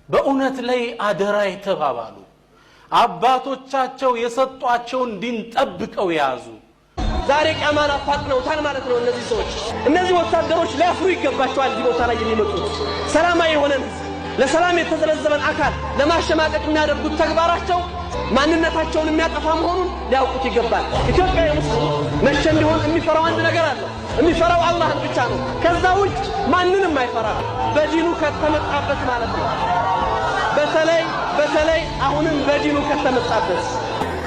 በእውነት ላይ አደራ የተባባሉ፣ አባቶቻቸው የሰጧቸውን ዲን ጠብቀው የያዙ። ዛሬ ቂያማን አፋጥነውታል ማለት ነው። እነዚህ ሰዎች፣ እነዚህ ወታደሮች ሊያፍሩ ይገባቸዋል። እዚህ ቦታ ላይ የሚመጡት ሰላማዊ የሆነን ህዝብ፣ ለሰላም የተዘለዘለን አካል ለማሸማቀቅ የሚያደርጉት ተግባራቸው ማንነታቸውን የሚያጠፋ መሆኑን ሊያውቁት ይገባል። ኢትዮጵያዊ ሙስሊም መቼም ቢሆን የሚፈራው አንድ ነገር አለ። የሚፈራው አላህን ብቻ ነው። ከዛ ውጭ ማንንም አይፈራ። በዲኑ ከተመጣበት ማለት ነው። በተለይ በተለይ አሁንም በዲኑ ከተመጣበት።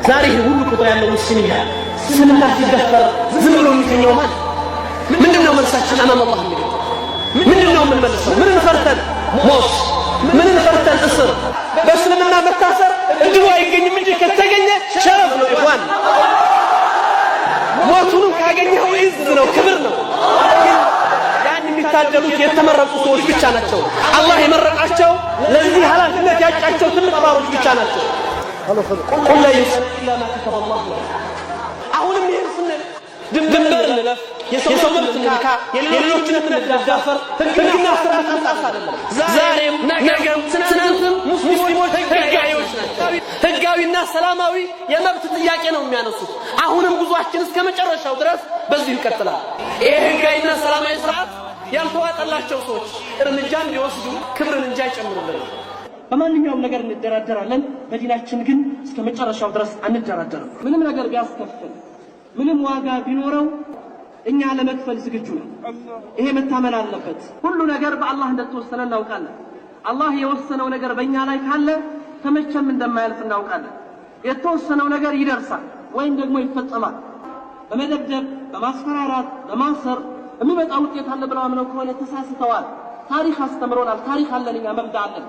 ዛሬ ይህ ሁሉ ቁጥር ያለው ሙስሊም እያለ እስልምና ሲደፈር ዝም ብሎ የሚተኛው ማለት ምንድን ነው? መልሳችን أمام الله የሚለው ምንድን ነው የምንመልሰው? ምንን ፈርተን ሞት፣ ምንን ፈርተን እስር? በእስልምና መታሰር እድሉ አይገኝም እንጂ ከተገኘ شرف ነው። إخوان፣ ሞቱንም ካገኘኸው عز ነው፣ ክብር ነው። ያን የሚታደሉት የተመረጡ ሰዎች ብቻ ናቸው። አላህ የመረጣቸው፣ ለዚህ ኃላፊነት ያጫቸው ትልቅ ባሮች ብቻ ናቸው። قل لن يصيبنا إلا ما كتب الله። አሁንም ይህን ስንል ድንበር እንለፍ፣ የሰው መብት እንንካ፣ የሌሎችን እምነት እንዳፈር፣ ህግና ስርዓት እንጣስ አይደለም። ዛሬም ነገም ትናንትም ሙስሊሞች ህጋዊዎች ናቸው። ህጋዊና ሰላማዊ የመብት ጥያቄ ነው የሚያነሱት። አሁንም ጉዟችን እስከ መጨረሻው ድረስ በዚሁ ይቀጥላል። ይህ ህጋዊና ሰላማዊ ስርዓት ያልተዋጠላቸው ሰዎች እርምጃ እንዲወስዱ ክብርን እንጂ አይጨምሩልንም። በማንኛውም ነገር እንደራደራለን፣ በዲናችን ግን እስከ መጨረሻው ድረስ አንደራደርም። ምንም ነገር ቢያስከፍል፣ ምንም ዋጋ ቢኖረው እኛ ለመክፈል ዝግጁ ነን። ይሄ መታመን አለበት። ሁሉ ነገር በአላህ እንደተወሰነ እናውቃለን። አላህ የወሰነው ነገር በእኛ ላይ ካለ ከመቼም እንደማያልፍ እናውቃለን። የተወሰነው ነገር ይደርሳል ወይም ደግሞ ይፈጸማል። በመደብደብ፣ በማስፈራራት፣ በማሰር የሚመጣ ውጤት አለ ብለው አምነው ከሆነ ተሳስተዋል። ታሪክ አስተምሮናል። ታሪክ አለን፣ እኛ መብዳ አለን።